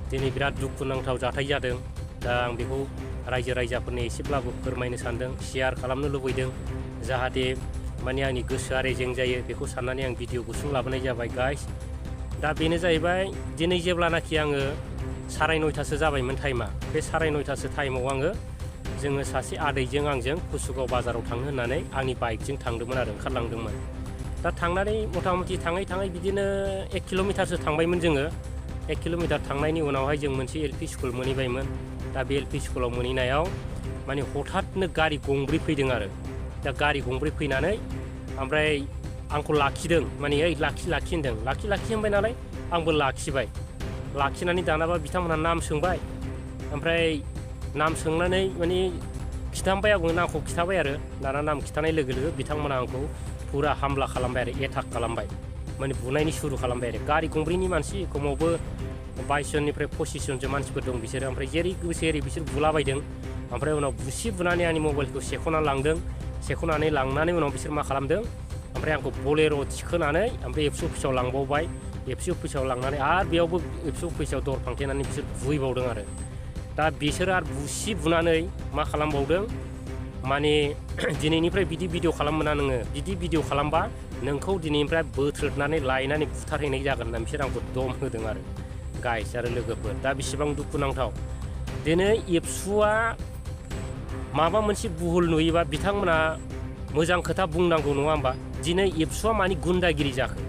दिनै बिराद दुखुनांथाव जाथाय जादों। दा आं बेखौ रायजो राजाफोरनो एसेब्लाबो फोरमायनो सानदों, शेयार खालामनो लुबैदों, जाहाथे माने आंनि गोसोआ रेजें जायो बेखौ साननानै आं भिडिअ गुसुं लाबोनाय जाबाय गाइस। दा बेनो जाहैबाय दिनै जेब्लानाखि आङो 9:30 जाबायमोन टाइमा, बे 9:30 टाइमाव जोङो सासे आदैजों आंजों कुसुगाव बाजाराव थांनो होननानै आंनि बाइकजों थांदोंमोन आरो ओंखारलांदोंमोन। दा थांनानै मथा मथि थाङै थाङै बिदिनो 1 किल'मिटारसो थांबायमोन जोङो। 1 किल'मिटार थांनायनि उनावहाय जों मोनसे LP स्कुल मोनहैबायमोन। दा बे LP स्कुलाव मोनहैनायाव माने हठाथनो गारि गंब्रै फैदों आरो। दा गारि गंब्रै फैनानै ओमफ्राय आंखौ लाखिदों, माने ओइ लाखि होनदों। लाखि होनबाय नालाय आंबो लाखिबाय। लाखिनानै दानाबा बिथांमोनहा नाम सोंबाय, ओमफ्राय नाम सोंनानै माने खिथाबाय, आंबो नामखौ खिथाबाय आरो। दाना नाम खिथानाय लोगो लोगो बिथांमोना आंखौ फुरा हामला खालामबाय आरो, एटाक खालामबाय, माने बुनायनि सुरु खालामबाय आरो। गारि गंब्रैनि मानसि, खमावबो 22 जननिफ्राय 25 जनसो मानसिफोर दं बिसोरो। ओमफ्राय जेरै गोसो एरै बिसोर बुलाबायदों। ओमफ्राय उनाव बुनानै आंनि मबाइलखौ सेख'ना लांदों। सेख'नानै लांनानै उनाव बिसोर मा खालामदों, ओमफ्राय आंखौ बलेर' थिखोनानै ओमफ्राय ABSU अफिसाव लांबावबाय। ABSU अफिसाव लांनानै आरो बेयावबो ABSU अफिसाव दर फांथेनानै बिसोर बुहैबावदों आरो। दा बिसोर आरो बुनानै मा खालामबावदों, माने दिनैनिफ्राय बिदि भिडिअ खालाम मोना नोङो, बिदि भिडिअ खालामबा नोंखौ दिनैनिफ्राय बोथ्रोदनानै लायनानै बुथारहैनाय जागोन होननानै बिसोर आंखौ दम होदों आरो गाइस आरो लोगोफोर। दा बेसेबां दुखुनांथाव। दिनै ABSUआ माबा मोनसे भुल नुयोबा बिथांमोना मोजां खोथा बुंनांगौ नङा होमबा? दिनै ABSUआ मानि गुन्दागिरि जाखो,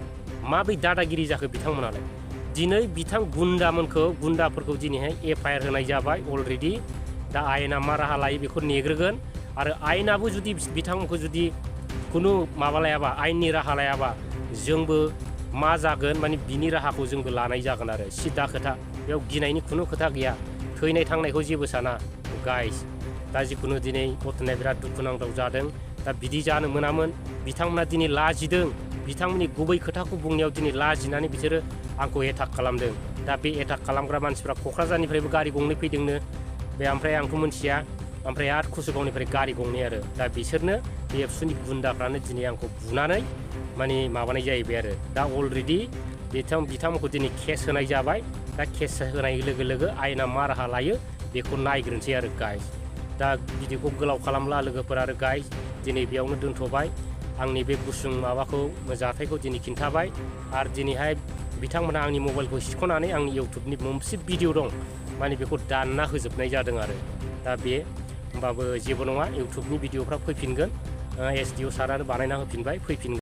माबै दादागिरि जाखो बिथांमोनालाय? दिनै गुन्दाफोरखौ दिनैहाय FIR होनाय जाबाय अलरेडि। दा आयेना मा राहा लायो बेखौ नेग्रोगोन। आरो आयेनाबो जुदि बिथांमोनखौ जुदि खुनु माबा लायाबा, आयेननि राहा लायाबा, जोंबो मा जागोन माने बिनि राहाखौ जोंबो लानाय जागोन आरो। सिदा खोथा, बेयाव गिनायनि खुनु खोथा गैया। थैनाय थांनायखौ जेबो साना गाइस। दा जिखुनु दिनै घटनाया बिराद दुखुनांथाव जादों। दा बिदि जानो मोनामोन। बिथांमोना दिनै लाजिदों, बिथांमोननि गुबै खोथाखौ बुंनायाव दिनै लाजिनानै बिसोरो आंखौ एटाक खालामदों। दा बे एटाक खालामग्रा मानसिफ्रा क'क्राझारनिफ्रायबो गारि गंनै फैदोंनो बे, ओमफ्राय आंथ' मोनथिया। ओमफ्राय आरो कुसुगावनिफ्राय गारि गंनै आरो। दा बिसोरनो बे ABSUनि गुन्दाफ्रानो दिनै आंखौ बुनानै माने माबानाय जाहैबाय आरो। दा अलरेडि बिथांमोनखौ दिनै केस होनाय जाबाय। दा केस होनाय लोगो लोगो आयेना मा राहा लायो बेखौ नायग्रोनोसै आरो गाइस। दा भिडिअखौ गोलाव खालामला लोगोफोर आरो गाइस, दिनै बेयावनो दोनथ'बाय। आंनि बे गुसुं माबाखौ, जाथायखौ दिनै खिन्थाबाय। आरो दिनैहाय बिथांमोना आंनि मबाइलखौ सिख'नानै आंनि इउटुबनि मोनसे भिडिअ दं, माने बेखौ दानना होजोबनाय जादों आरो। दा बे होमबाबो जेबो नङा, इउटुबनि भिडिअफ्रा फैफिनगोन। SDO सारानो बानायना होफिनबाय, फैफिनगोन।